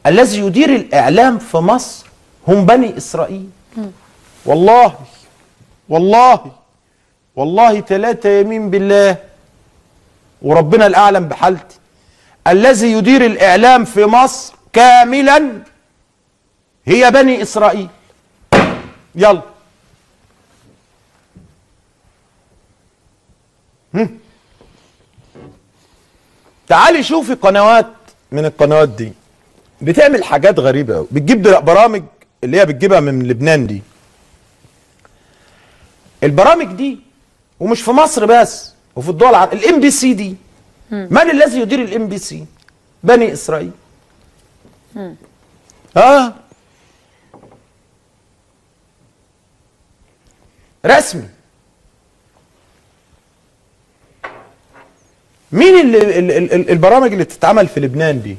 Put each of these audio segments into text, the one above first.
الذي يدير الإعلام في مصر هم بني إسرائيل. والله والله والله 3 يمين بالله وربنا الأعلم بحالتي، الذي يدير الإعلام في مصر كاملا هي بني إسرائيل. يلا تعالي شوفي قنوات من القنوات دي بتعمل حاجات غريبة قوي، بتجيب برامج اللي هي بتجيبها من لبنان دي. البرامج دي ومش في مصر بس وفي الدول العربية، ال MBC دي من الذي يدير ال MBC؟ بني اسرائيل. رسمي. مين اللي البرامج اللي بتتعمل في لبنان دي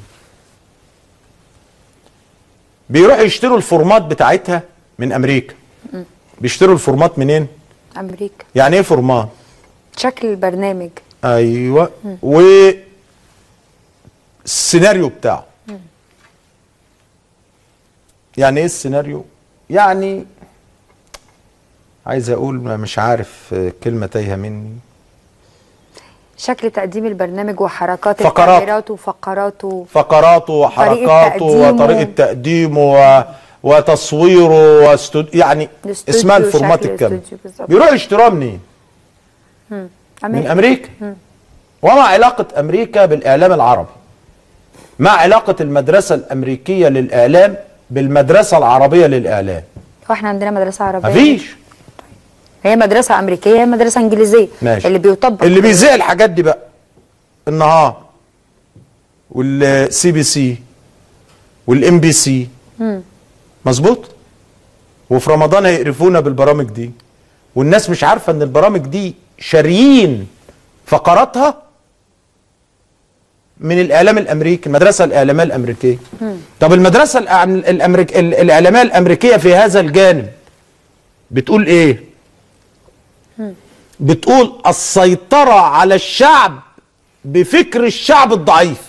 بيروحوا يشتروا ال format بتاعتها من امريكا. بيشتروا ال format منين؟ امريكا. يعني ايه format؟ شكل البرنامج. ايوه، والسيناريو بتاعه. يعني ايه السيناريو؟ يعني عايز اقول مش عارف، كلمة تايهه مني. شكل تقديم البرنامج وحركات الكاميرات وفقراته، فقراته وحركاته وطريقه تقديمه وتصويره يعني اسمها ال format الكامل. بيروحوا يشتروها منين؟ من امريكا. وما علاقة امريكا بالاعلام العربي؟ ما علاقة المدرسة الامريكية للاعلام بالمدرسة العربية للاعلام؟ هو احنا عندنا مدرسه عربية؟ مفيش. هي مدرسة أمريكية، هي مدرسة إنجليزية. ماشي. اللي بيطبق، اللي بيذيع الحاجات دي بقى النهار وال CBC وال MBC. مظبوط. وفي رمضان هيقرفونا بالبرامج دي، والناس مش عارفة إن البرامج دي شاريين فقراتها من الإعلام الأمريكي، المدرسة الإعلامية الأمريكية. طب المدرسة الإعلامية الأمريكية في هذا الجانب بتقول إيه؟ بتقول السيطرة على الشعب بفكر الشعب الضعيف.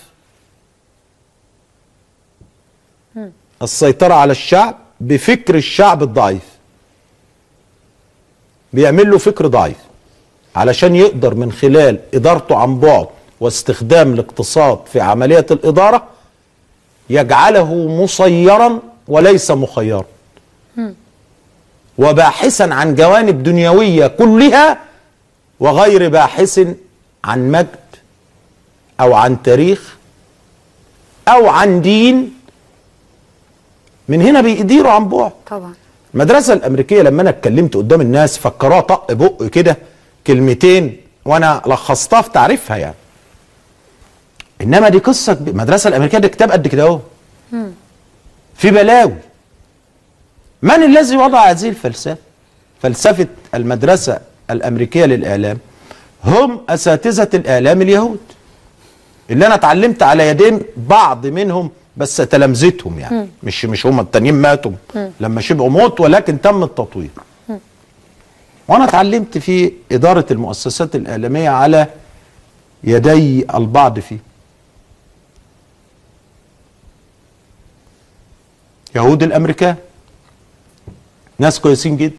السيطرة على الشعب بفكر الشعب الضعيف. بيعمل له فكر ضعيف علشان يقدر من خلال إدارته عن بعد واستخدام الاقتصاد في عملية الإدارة يجعله مسيرا وليس مخيرا، وباحثا عن جوانب دنيوية كلها وغير باحث عن مجد أو عن تاريخ أو عن دين. من هنا بيديروا عن بعد. طبعا المدرسة الأمريكية لما أنا اتكلمت قدام الناس فكروها طق بق كده كلمتين وأنا لخصتها في تعريفها يعني. إنما دي قصة المدرسة الأمريكية دي كتاب قد كده أهو في بلاوي. من الذي وضع هذه الفلسفة؟ فلسفة المدرسة الأمريكية للإعلام هم أساتذة الإعلام اليهود اللي أنا اتعلمت على يدين بعض منهم بس تلامذتهم يعني. مش هم التانيين ماتوا لما شبعوا موت، ولكن تم التطوير. وأنا اتعلمت في إدارة المؤسسات الإعلامية على يدي البعض فيه. يهود الأمريكان ناس كويسين جدا.